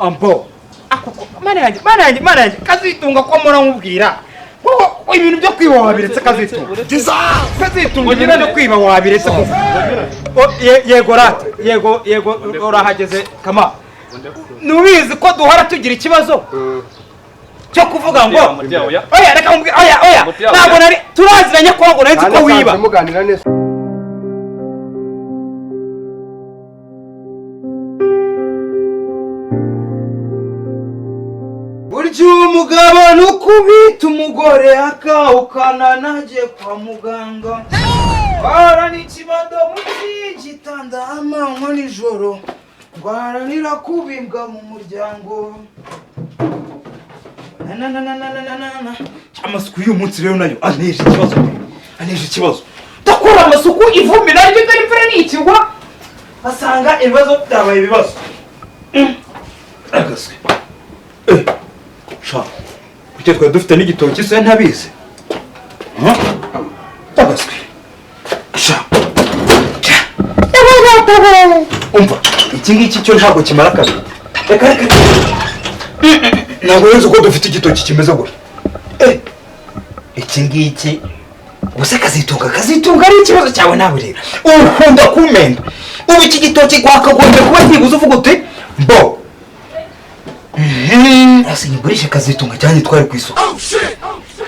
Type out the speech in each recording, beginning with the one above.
Ambo akoko, mana yanjye, mana yanjye, mana yanjye, Kazitunga, ko mpora nkubwira wowe, ibintu byo kwiba wabiretse? Kazitunga, Kazitunga, ibintu byo kwiba wabiretse koko? Yego rata, yego, yego, urahageze. Kama nubizi ko duhora tugira ikibazo cyo kuvuga ngo oya, reka nkubwire, oya, oya, ntabwo nari turaziranye ko ngo nari nzi ko wiba. Muganira neza. Burya umugabo ni ukubita umugore akawukana, nagiye kwa muganga ndwara n'ikibando munsi y'igitanda amanywa nijoro, ndwaranira kubimbwa mu muryango. Na na na na na na na na. Amasuku y'uyu munsi rero nayo aneje ikibazo pe, aneje ikibazo. Ndakora amasuku, ivumbi naryo, dore imvura nikigwa basanga ibibazo byabaye ibibazo. Agaswe. Sha, kuki twari dufite n'igitoki se ntabizi? Agaswe. Sha. Sha. Umva, iki ngiki cyo ntabwo kimara kabiri. Reka, reka. Ntabwo nzi ko dufite igitoki kimeze gutya. Iki ngiki ubuse Kazitunga, Kazitunga, ari ikibazo cyawe nawe rero. Ukunda kumenda. Ubu iki gitoki wakagombye kuba byibuze uvuga uti mbo. Ese nyigurishe Kazitunga cyangwa nyitware ku isoko?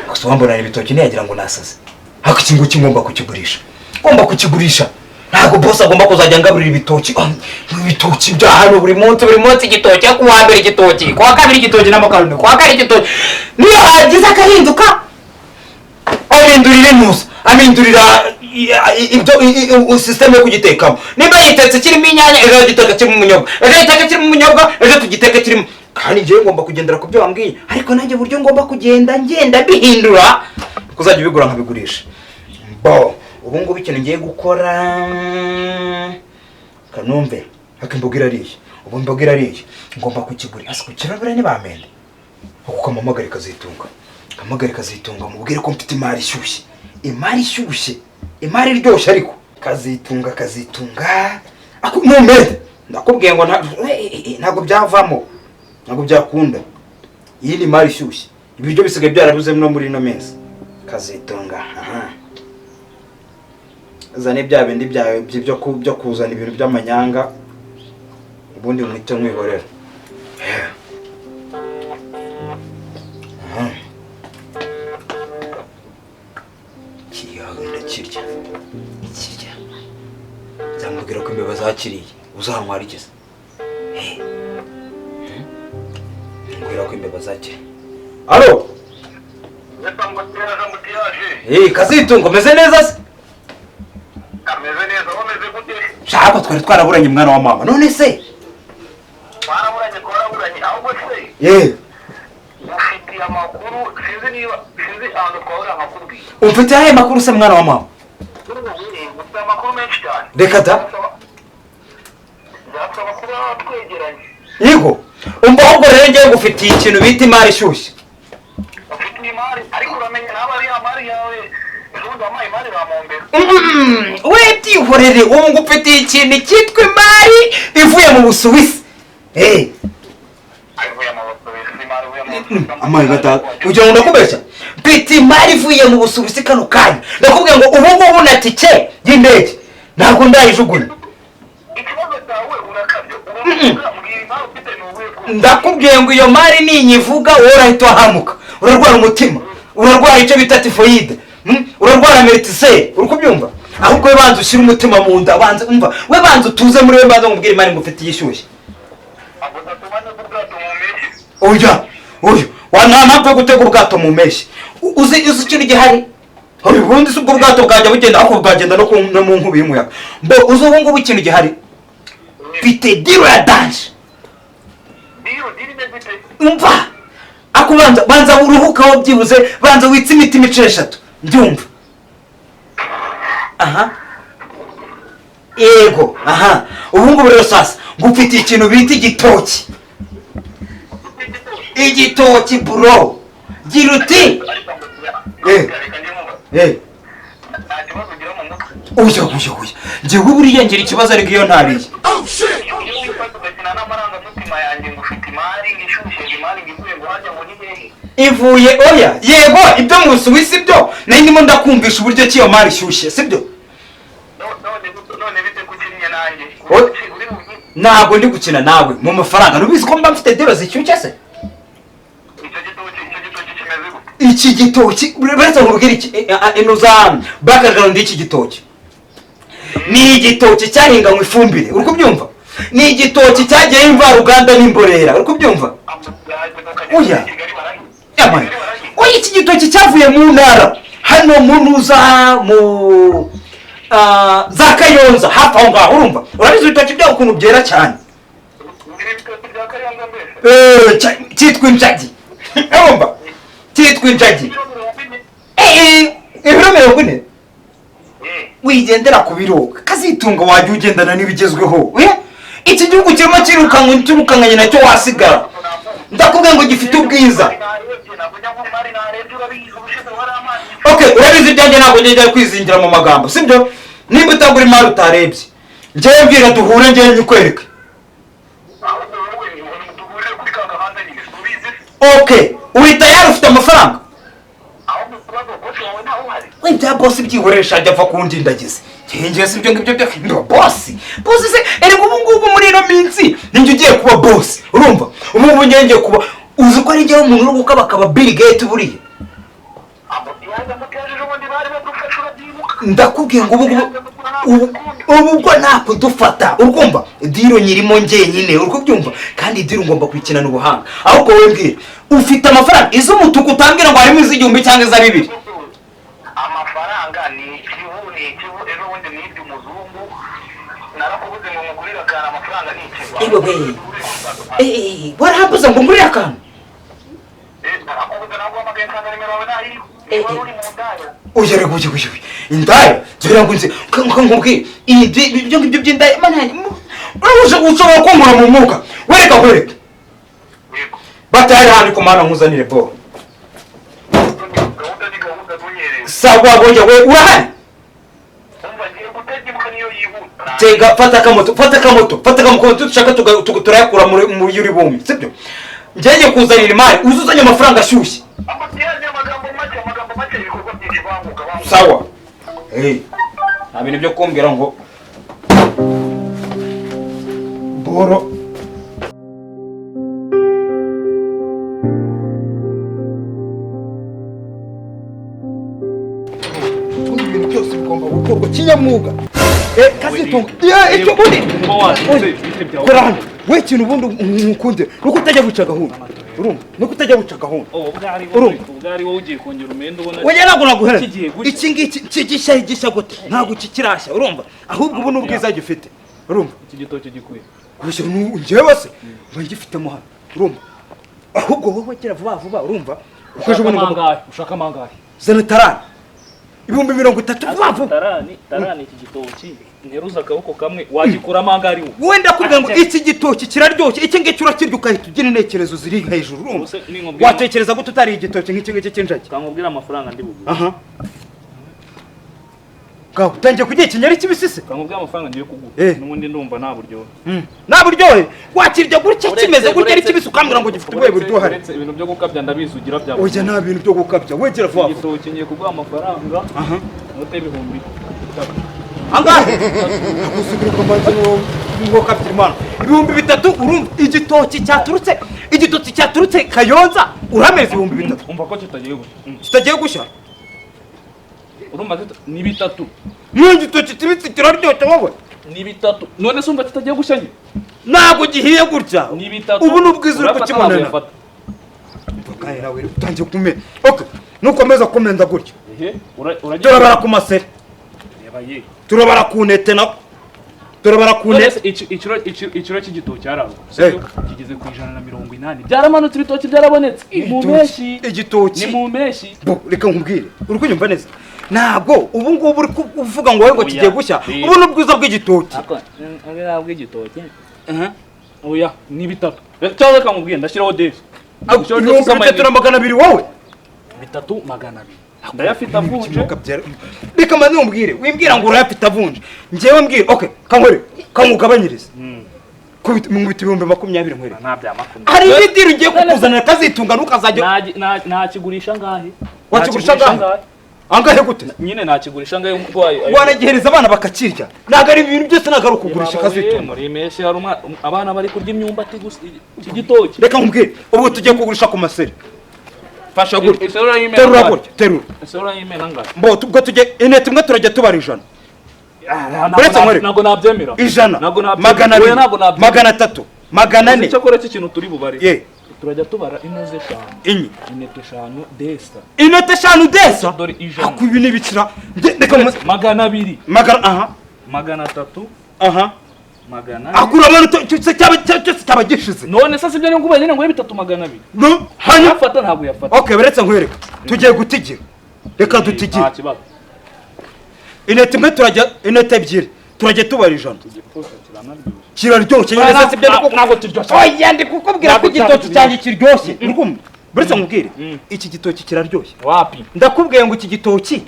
Gusa wambonana ibitoki ntiyagira ngo nasaze. Ariko iki ngiki ngomba kukigurisha. Ngomba kukigurisha. Ntabwo boss agomba kuzajya ngaburira ibitoki. Ah, ibitoki bya hano buri munsi, buri munsi igitoki, ku wa mbere igitoki, ku wa kabiri igitoki n'amakaroni, ku wa kane igitoki. Niyo hagize akahinduka, amindurira intuza, amindurira ibyo system yo kugitekamo. Niba yitetse kirimo inyanya, ejo agiteka kirimo ubunyobwa, ejo agiteka kirimo ubunyobwa, ejo tugiteka kirimo. Kandi njyewe ngomba kugendera ku byo wambwiye, ariko nanjye uburyo ngomba kugenda ngenda mbihindura, kuzajya ubigura nkabigurisha. Bo ubu ngubu ikintu ngiye gukora, kanumve, ariko imboga irariye, ubu imboga irariye, ngomba kukigura. Ese kukirabura ntibamende? Kuko mpamagare Kazitunga, mpamagare Kazitunga, mubwire ko mfite imari ishyushye, imari ishyushye, imari iryoshye. Ariko Kazitunga, Kazitunga, numende ndakubwiye ngo ntabwo byavamo, ntabwo byakunda. Iyi ni imari ishyushye, ibiryo bisigaye byarabuze no muri ino minsi. Kazitunga, aha, zane bya bindi byawe byo kuzana ibintu by'amanyanga, ubundi mwite mwihorera. Aha. Kiriya ndakirya, kirya nzamubwira ko imbeba zakiriye. Uzantwara igeze mbwira ko imbeba zakiriye. Alo? Kazitunga, umeze neza se? Ameze neza, wameze gute? Shaka, twari twaraburanye, mwana wa mama, none se? Twaraburanye, twaraburanye, ahubwo se Ye. ufitiye amakuru? Sinzi niba, sinzi ahantu twahurira nkakubwira. Umfitiye ayahe makuru se, mwana wa mama? Ufite amakuru menshi cyane. Reka da. Byasaba kuba twegeranye. Yego, umva, ahubwo rero ngiye ngufitiye ikintu bita imari ishyushye. Ufitiye imari, ariko uramenya nawe ari ya mari yawe ejo bundi wampaye, imari bamumbera. We byihorere, ubu ngufitiye ikintu cyitwa imari ivuye mu Busuwisi. Ivuye mu Busuwisi? Imari ivuye mu Busuwisi? Amazi gatatu, ugira ngo ndakubeshya? Mfite imari ivuye mu Busuwisi kano kanya. Ndakubwira ngo ubu ngubu na tike y'indege ntabwo ndayijugunya. Ikibazo cyawe urakabye, uravuga, mbwira imari ufite ni ubuhe bwoko? Ndakubwiye ngo iyo mari ninyivuga, wowe urahita uhahamuka, urarwara umutima, urarwara icyo bita tifoyide, Urarwara meritiseri, uri kubyumva? Ahubwo we banza ushyire umutima mu nda, banza umva, we banza utuze muri we, banza nkubwire imari ngufitiye ishyushye. Abo udatuma neza ubwato mu mpeshyi. Oya, oya, wa, nta mpamvu yo gutega ubwato mu mpeshyi. Uzi ikintu gihari? Oya, ubundi si ubwo bwato bwajya bugenda, ariko bwagenda no mu nkubi y'umuyaga. Mbo uzi ubu ngubu ikintu gihari? Mfite deal ya danger. Deal, deal imeze ite? Umva, ako banza, banza uruhukaho byibuze, banza witse imitima inshuro eshatu, mbyumva. Aha, yego, aha, ubu ngubu rero sasa ngufitiye ikintu bita igitoki, igitoki bro. Gira uti Reka njye nkubaze. Nta kibazo ugira mu mutwe? Oya, oya, oya, njyewe buriya ngira ikibazo, ariko iyo ntariye. Iyo wifata ugakina n'amarangamutima yanjye ngo ufite imari. Imari ivuye ngo hajya ngo ni hehe? Ivuye, oya, yego, ibyo mu Busuwisi byo nari ndimo ndakumvisha uburyo ki iyo mari ishyushye, sibyo? None bite kukinnye nanjye? Uri Ntabwo ndi gukina nawe mu mafaranga. Nubizi ko mba mfite deal zishyushye se? Icyo gitoki kimeze gute? Iki gitoki, uretse nkubwire iki, ino za background y'iki gitoki, ni igitoki cyahinganywe ifumbire, uri kubyumva? Ni igitoki cyagiyeho imvaruganda n'imborera, uri kubyumva? Oya. Kigali barahize. Yamaye. Oya, iki gitoki cyavuye mu ntara hano mu ntuza mu za Kayonza hafi aho ngaho, urumva? Urabizi ibitoki byabo ukuntu byera cyane. Ngira ibitoki bya Kayonza mbese. Cyitwa injagi, urumva? Cyitwa injagi. Ibiro 40. Ibiro 40. Eh. Wigendera ku biro, Kazitunga, wajya ugendana n'ibigezweho. Iki gihugu kirimo cyirukanka, cyirukankanye nacyo wasigara. Ndakubwiye ngo gifite ubwiza. Okay, urabizi ibyanjye, ntabwo njya kwizingira mu magambo, sibyo? Nimba utagura imari utarebye, njyewe mbwira duhure, njyewe nyikwereke. Okay, uri tayari? Ufite amafaranga? Wenda boss byihorera, ajya apfa kundindagiza. Njyewe si ibyo ngibyo byo ndo boss. Boss se erega ubu ngubu muri ino minsi ninjye ugiye kuba boss, urumva? Ubu ngubu njyewe ngiye kuba, uzi ko ari njyewe umuntu uri gukabakaba Bill Gates buriya? Ndakubwiye ngo ubu ngubu ubu ubwo nakudufata, urumva? Deal nyirimo njyenyine, uri kubyumva? Kandi deal ngomba kuyikinana ubuhanga. Ahubwo wowe mbwira, ufite amafaranga? Iz'umutuku utambwira ngo harimo iz'igihumbi cyangwa iza bibiri. Amafaranga ni ikibu, ni ikibu. Ejo bundi nibye umuzungu, narakubuze ngo mugurire akantu. Amafaranga ni ikibu. Ewe we. Warahambuza ngo ngurire akantu? Narakubuze, naguhamagaye nsanga nimero yawe ntayiriho, niba uri mu ndaya. Oya, reka, ujye ujye indaya dore ngo nzi nkubwire ibyo ngibyo by'indaya. Mana yanjye, urabuje ushobora kunkura mu mwuka. Wereka nkwereke. Yego. Batari hano ku mana, nkuzanire bo. Gahunda ni gahunda, ntunyereze. Sawa, boya we, urahari? Umva, ngiye gutega imbwa niyo yihuta. Tega, fata akamoto, fata akamoto, fata akamoto dushaka turayakura muri uri bumwe, sibyo? Njye kuzanira imari, uze uzanye amafaranga ashyushye. Amatiyaje, amagambo make, amagambo make, ibikorwa byinshi. Banguka, banguka. Sawa. Nta bintu byo kumbwira ngo boro. Ubundi ibintu byose bigomba gukorwa kinyamwuga. Kazitunga, icyo ubundi kora hano we, ikintu ubundi nkunde nuko utajya guca gahunda, urumva? Nuko utajya guca gahunda. Urumva? Ubwo ari wowe ugiye kongera umwenda ubona. Oya, ntabwo naguhera. Kigiye gushya. Iki ngiki kigishya, gishya gute? Ntabwo kikirashya, urumva? Ahubwo ubu ni ubwiza gifite, urumva? Iki gitoki gikwiye. Gusa njyewe se mba ngifitemo hano, urumva? Ahubwo wowe gira vuba vuba, urumva? Kuko ejo bundi ngomba Amangahe ushaka? Amangahe? Zana tarani, 30,000, vuba vuba. Tarani, tarani, iki gitoki nteruza akaboko kamwe wagikuramo angahe wowe? Wenda kugira ngo iki gitoki kiraryoshye, iki ngiki urakirya ugahita ugira intekerezo ziri hejuru, urumva? Ubuse ninkubwira Watekereza gute utariye igitoki nk'iki ngiki cy'injagi? Kankubwira amafaranga ndi buguhe. Aha ngaho utangiye kugira ikinyari kibisi se? Kankubwira amafaranga ngiye kuguha. N'ubundi ndumva nta buryohe. Nta buryohe? Wakirya gutya kimeze gutya ari kibisi, ukambwira ngo gifite ubuhe buryohe? Uretse ibintu byo gukabya, ndabizi ugira bya Oya, nta bintu byo gukabya, wegera vuba vuba. Igitoki ngiye kuguha amafaranga Aha. inote y'3000. Angahe? Gusubira ukabanza ngo kabyira imana, 3000, urumva? Igitoki cyaturutse Kayonza, urameza 3000? Umva ko kitagiye gushya. Kitagiye gushya? Urumva ni bitatu. Ni igitoki kibisi kiraryoshye wowe. Ni bitatu. None se umva kitagiye gushya nyine? Ntabwo gihiye gutya. Ni bitatu. Ubu ni ubwiza uri Urayafata, kukibonana. ntabwo uyafata. Umva kandi nawe utangiye kumena. Okay, nukomeza kumenda gutya, Ehe, uragiye. turabara ku maseri. Reba ye. Turabara ku ntete nako, turabara ku None ntete. se ikiro cy'igitoki haragwa kigeze ku 180, byaramanutse. Ibitoki byarabonetse ni mu mpeshyi. Igitoki. Ni mu mpeshyi. Bo, reka nkubwire, uri kunyumva neza? Ntabwo ubu ngubu uri kuvuga ngo wowe ngo Oya. kigiye gushya. Ubu ni ubwiza bw'igitoki. Ako bw'igitoki, oya, ni bitatu. Cyangwa reka nkubwire, ndashyiraho desi. 3200 wowe. 3,200, ndayafite avunje. Reka mbanze nkubwire, wimbwira ngo urayafite avunje. Njyewe mbwira, okay, kankore kankugabanyirize. Kubita mu 20,000 nkwereka. Nta bya makumyabiri. Hari ibidiri ugiye kukuzanira kazitunga ntukazajya. Nakigurisha ngahe? Wakigurisha ngahe? Angahe gute? Nyine nakigurisha ngahe umurwayi. Wanagihereza abana bakakirya. Ntabwo ari ibintu byose ntabwo ari ukugurisha kazitunga. Muri meshi hari abana bari kurya imyumbati gusa iki gitoki. Reka nkubwire, ubu tugiye kugurisha ku maseri. Fasha gutya. Terura gutya, terura. Isura y'imena ngahe? Mbo ubwo tujye inete imwe turajya tubara 100. Ntabwo nabyemera. 100. 200. 300. 400. Cyakora iki kintu turi bubare. Turajya tubara inoze 5. Inye. Inete 5 desa. Inete 5 desa? Dore 100. Ako ibi nibikira. Reka 200. 200 aha. 300. Aha. 400. Akura abantu cyose cyaba cyose cyaba gishize. None sasa ibyo ngubaye nyine ngo 3,200. No, hanyuma afata ntabwo yafata. Okay, beretse nkwereka. Tugiye gutigira. Reka dutigira. Nta kibazo. Inete imwe turajya inete 2 turajya tubara 100. Kiraryoshye nyine sasa ibyo ntabwo kiryoshye. Oya ndi kukubwira ko igitoki cyanjye kiryoshye. Urumva? Buretse nkubwire iki gitoki kiraryoshye. Wapi? Ndakubwiye ngo iki gitoki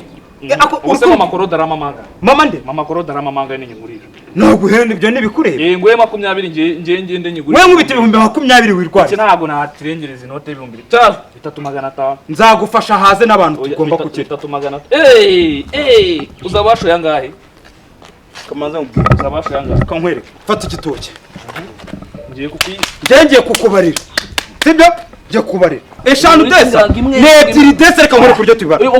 Ubuse mama Korode aramamanga. Mama nde? Mama Korode aramamanga ni nyigurisha. Naguhenda ibyo nibikureba. Eh nguye 20 nge ngende nyigurisha. Wewe nkubita 20,000 wirwaye. Iki ntabwo natirengereza inote 2000. 3,500. Nzagufasha haze n'abantu tugomba kukira. 3,500. Uzabasho yangahe? Kamanza nkubwire. Uzabasho yangahe? Kankwereke. Fata igitoki. Ngiye kuki. Ngiye kukubarira. Sibyo? Ngiye kubarira. 5 desa. Ni 2 desa reka nkore kuryo tubara.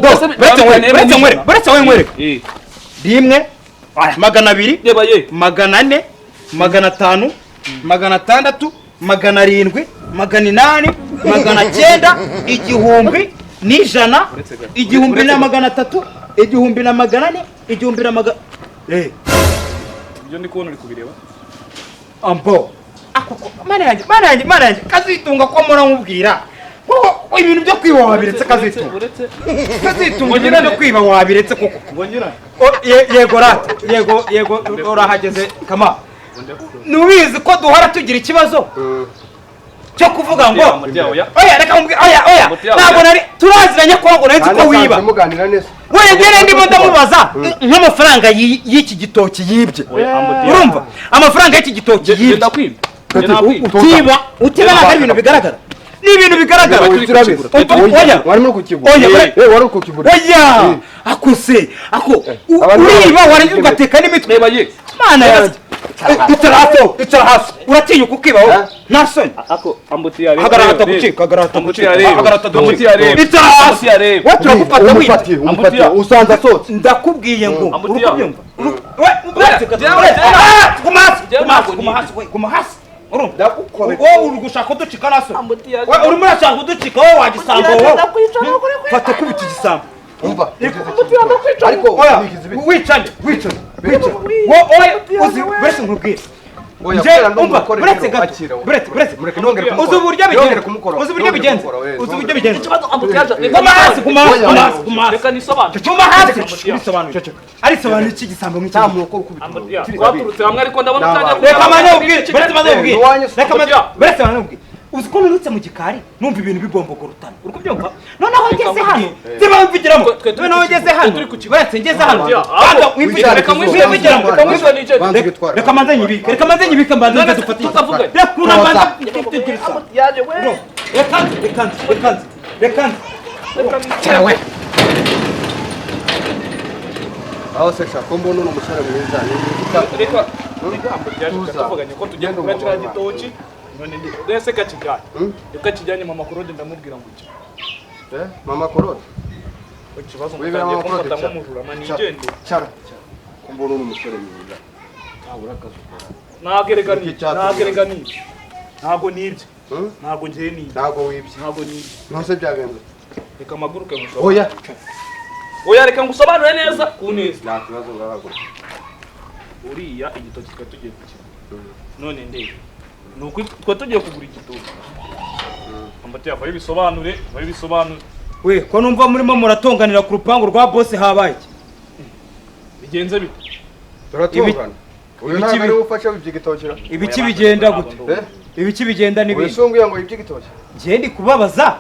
Buretse nkwereke. 1 200 400 500 600 700 800 900 1000 n'ijana 1300 1400 1400. Ibyo ndi kubona uri kubireba. Ambo. Akoko mana yanjye kazitunga ko mura nkubwira. Wowe ibintu byo kwiba wabiretse kazitunga. Kazitunga ibintu byo kwiba wabiretse koko. Yego rata. Yego urahageze kama. Nubizi ko duhora tugira ikibazo cyo kuvuga ngo oya reka nkubwire oya ntabwo nari turaziranye ko ngo nari ko wiba. Wewe ngene ndimo ndamubaza nk'amafaranga y'iki gitoki yibye. Urumva amafaranga y'iki gitoki yibye. Utiba ntabwo ari ibintu bigaragara. Ni ibintu bigaragara. Oya wari muri kukigura. Oya wari kukigura. Oya ako se ako uriba wari ugateka n'imitwe. Mana yanjye. Icara hasi. Uratinyuka ukiba wowe. Nta soni. Ako ambutiya rero. Hagarara gucika. Icara hasi. We turagufata wita. Umufatiye usanza asohotse. Ndakubwiye ngo uri kubyumva. We guma hasi. Urumva? Wowe uri gushaka kuducika naso. We urimo urashaka kuducika wowe wagisambo wowe. Fata kubita igisambo. Umva. Ariko wicane. Wowe uzi buretse nkubwire. Oya umva buretse gato. Buretse. Uzi uburyo bigenze. Guma hasi. Reka nisobanure. Guma hasi. Arisobanura iki gisambo nk'iki? Twaturutse hamwe ariko ndabona utangiye. Reka manze ubwire. Buretse manze ubwire. Uzi ko nirutse mu gikari numva ibintu bibombogorutana. Uri kubyumva? Noneho ngeze hano. Zibamvigiramo. Noneho ngeze hano. Buretse ngeze hano. Banga wimvigiramo. Reka manze nyibike. Reka manze nyibike mbanze nze dufatike. Reka mbanze dufatike. Reka nze. Aho se shaka mbona uno musore mwiza. Reka tuvuganye ko tugiye kugura kiriya gitoki. None ndese kakijyanye. Reka kijyanye mama Korode ndamubwira ngo iki. Mama Korode. Ikibazo mutangiye kumfata nk'umujura manigende. Cara. Kumbona uno musore mwiza. Ntabura akazi ukora. Nagerega ni. Ntabwo nibye. Ntabwo ngiye nibye. Ntabwo wibye. Ntabwo nibye. Nose byagenze. Reka amaguruke mushobora. Oya. Oya reka ngusobanure neza ku neza. Nta kibazo ngahaguruka. Uriya igitoki twa tugiye gukina. None ndebe. Nuko twa tugiye kugura igitoki. Ambati yava bisobanure, bari bisobanure. We ko numva murimo muratonganira ku rupangu rwa boss habaye iki? Bigenze bite? Turatongana. Uyu ntabwo ari ufasha iby'igitoki. Ibiki bigenda gute? Ibiki bigenda n'ibindi. Uyu ngo iby'igitoki. Ngiye ndi kubabaza.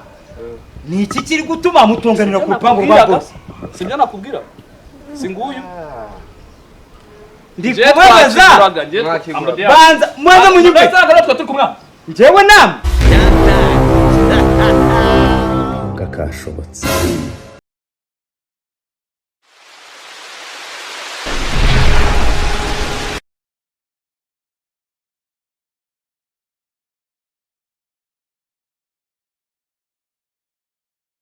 Ni iki kiri gutuma mutonganira ku rupangu rwa boss? Sibyo nakubwira. Si nguyu. Ndi kubabaza. Mwakiguraga. Banza mwanza munyumve. Twe turi kumwe. Njyewe namwe. Kakashobotse.